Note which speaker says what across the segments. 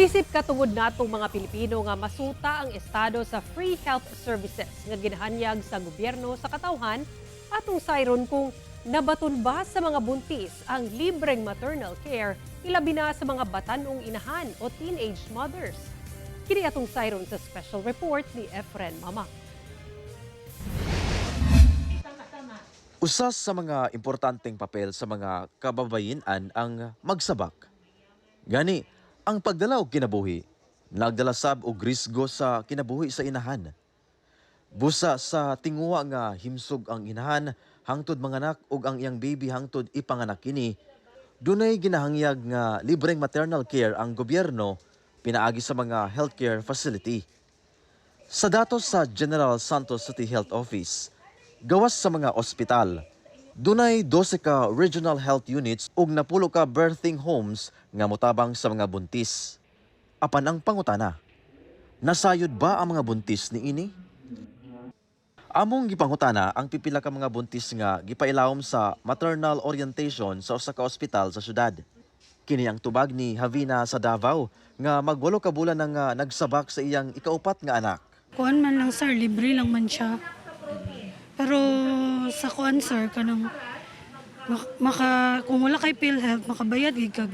Speaker 1: Isip katungod natong mga Pilipino nga masuta ang estado sa free health services nga ginahanyag sa gobyerno sa katawhan, atong sayron kung nabaton ba sa mga buntis ang libreng maternal care, ilabi na sa mga batan-ong inahan o teenage mothers. Kini atong sayron sa special report ni Efren Mama.
Speaker 2: Usa sa mga importanteng papel sa mga kababayen-an ang magsabak. Gani, ang pagdala og kinabuhi, nagdala sab og risgo sa kinabuhi sa inahan. Busa sa tinguha nga himsog ang inahan hangtod manganak ug ang iyang baby hangtod ipanganak kini, dunay ginahangyag nga libreng maternal care ang gobyerno pinaagi sa mga healthcare facility. Sa datos sa General Santos City Health Office, gawas sa mga ospital, dunay 12 ka regional health units ug 10 ka birthing homes nga motabang sa mga buntis. Apan ang pangutana, nasayod ba ang mga buntis niini? Among gipangutana ang pipila ka mga buntis nga gipailawom sa maternal orientation sa usa ka ospital sa syudad. Kini ang tubag ni Havina sa Davao nga mag-8 ka bulan na nga nagsabak sa iyang ikaupat nga anak.
Speaker 3: Kuan man lang, sir, libre lang man siya. Pero sa kuan, sir, kanang maka kung wala kay PhilHealth, makabayad gid ka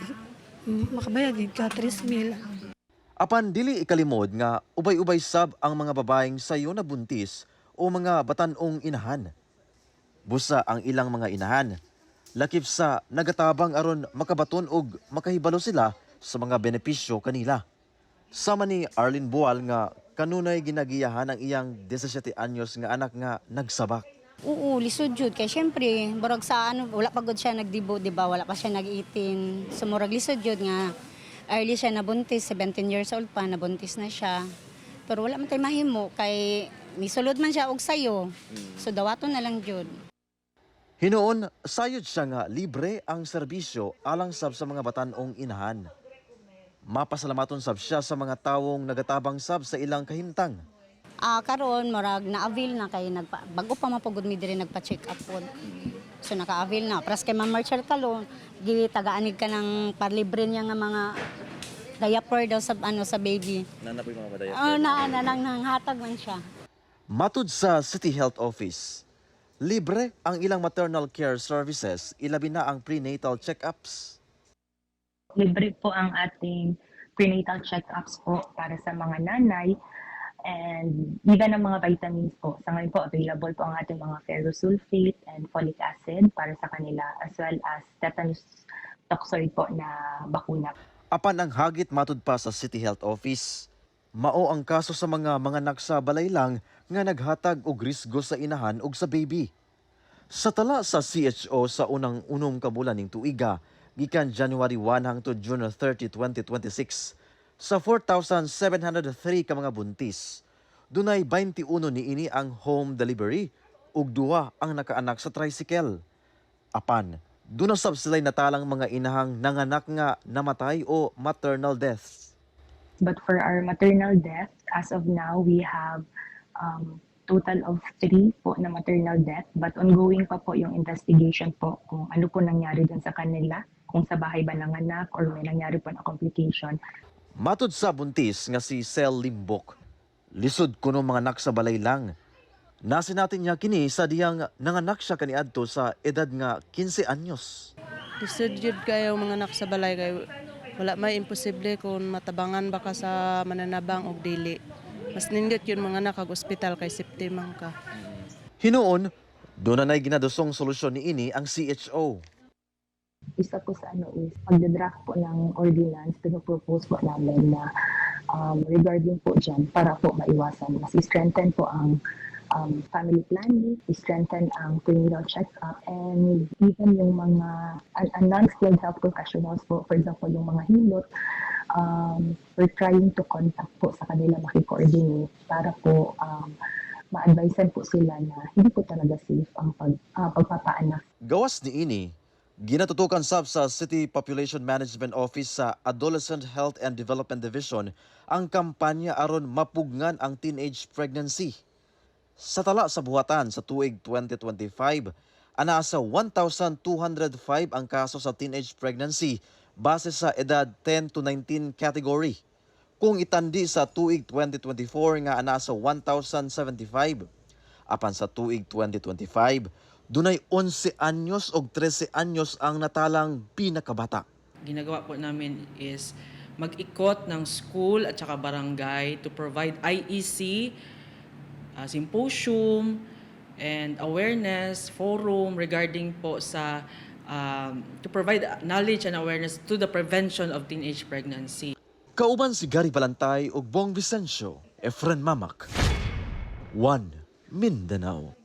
Speaker 3: 3 mil.
Speaker 2: Apan dili ikalimod nga ubay-ubay sab ang mga babaeng sayo na buntis o mga batan-ong inahan. Busa ang ilang mga inahan, lakip sa nagatabang aron makabaton og makahibalo sila sa mga benepisyo kanila. Sama ni Arlene Bual nga kanunay ginagiyahan ang iyang 17 anyos nga anak nga nagsabak.
Speaker 4: Oo, lisod jud kay syempre murag sa ano, wala pa gud siya nagdibo, di ba? Wala pa siya nag-18. So murag lisod jud nga early siya nabuntis, 17 years old pa nabuntis na siya. Pero wala man tay mahimo kay misulod man siya og sayo. So dawaton na lang jud.
Speaker 2: Hinuon, sayod siya nga libre ang serbisyo alang sab sa mga batan-ong inahan. Mapasalamaton sab siya sa mga tawong nagatabang sab sa ilang kahimtang.
Speaker 4: Ah, karon murag na-avail na kay nagpa, bago pa mapugod mi diri, nagpa-check up pod. So naka-avail na. Pras kay Ma'am Marshall Kalo, gitagaan ka ng parlibre niya nga mga diaper daw sa ano, sa baby.
Speaker 2: Nana po yung mga
Speaker 4: Oh, na nang nanghatag man siya.
Speaker 2: Matud sa City Health Office, libre ang ilang maternal care services, ilabi na ang prenatal check-ups.
Speaker 5: Libre po ang ating prenatal check-ups po para sa mga nanay and even ang mga vitamins po. Sa ngayon po, available po ang ating mga ferrous sulfate and folic acid para sa kanila, as well as tetanus toxoid po na bakuna.
Speaker 2: Apan ang hagit, matud pa sa City Health Office, mao ang kaso sa mga manganak sa balay lang nga naghatag og risgo sa inahan ug sa baby. Sa tala sa CHO, sa unang 6 ka bulan ning tuiga, gikan January 1 hangtod June 30, 2026, sa 4,703 ka mga buntis, dunay 21 niini ang home delivery ug duha ang nakaanak sa tricycle. Apan, duna sab sila'y natalang mga inahang nanganak nga namatay o maternal deaths.
Speaker 5: But for our maternal death, as of now, we have total of three po na maternal death. But ongoing pa po yung investigation po kung ano po nangyari dun sa kanila, kung sa bahay ba nanganak or may nangyari po na complication.
Speaker 2: Matud sa buntis nga si Sel Limbok, lisod kuno manganak sa balay lang. Nasinati niya kini sa diyang nanganak siya kaniadto sa edad nga 15 anyos.
Speaker 6: Lisod jud kayo manganak sa balay kay wala may imposible kung matabangan ba ka sa mananabang og dili. Mas nindot yun manganak kag ospital kay safety man ka.
Speaker 2: Hinuon, duna na'y ginadusong solusyon niini ang CHO.
Speaker 5: Isa po sa ano is pagda-draft po ng ordinance, pinopropose po namin na regarding po dyan para po maiwasan. Mas strengthen po ang family planning, strengthen ang prenatal check-up, and even yung mga non-skilled health professionals po, for example, yung mga hilot, we're trying to contact po sa kanila, makikoordinate para po ma-advisean po sila na hindi po talaga safe ang pagpapaanak.
Speaker 2: Gawas niini, ginatutukan sab sa City Population Management Office sa Adolescent Health and Development Division ang kampanya aron mapugngan ang teenage pregnancy. Sa tala sa buhatan sa tuig 2025, anaa sa 1,205 ang kaso sa teenage pregnancy base sa edad 10 to 19 category. Kung itandi sa tuig 2024 nga ana sa 1,075. Apan sa tuig 2025, dunay 11 anyos og 13 anyos ang natalang pinakabata.
Speaker 7: Ginagawa po namin is mag-ikot ng school at saka barangay to provide IEC, symposium, and awareness forum regarding po sa to provide knowledge and awareness to the prevention of teenage pregnancy.
Speaker 2: Kauban si Gary Balantay ug Bong Vicencio, Efren Mamak. 1 Mindanao.